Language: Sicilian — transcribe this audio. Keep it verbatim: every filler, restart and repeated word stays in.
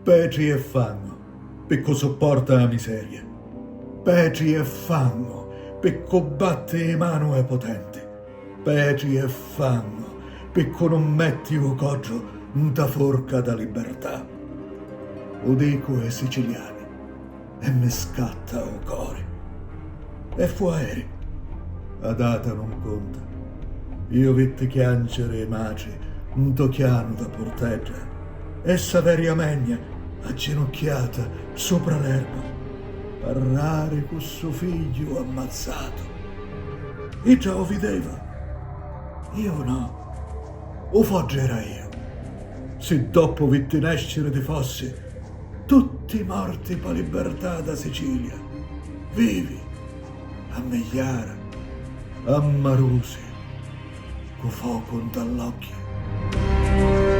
Petri e fangu, pi cu supporta a miseria. Petri e fangu, pi cu batti i manu e potenti. Petri e fangu, pi cu nun metti u coddu nta furca da libertà. U dicu e siciliani, e mi scatta u cori. E fu aeri. A data nun cunta. Iu vitti chianciri i matri nto chianu da Purtedda e Saveria Megna agginucchiata supra l'erba parrari cu ssu figghiu ammazzatu. Idda u videva. Iu no. U foddi era iu. Si doppu vitti nesciri di fossi tutti morti pa libertà da Sicilia, vivi, a migliara, ammarusi, cu focu nta l'occhi.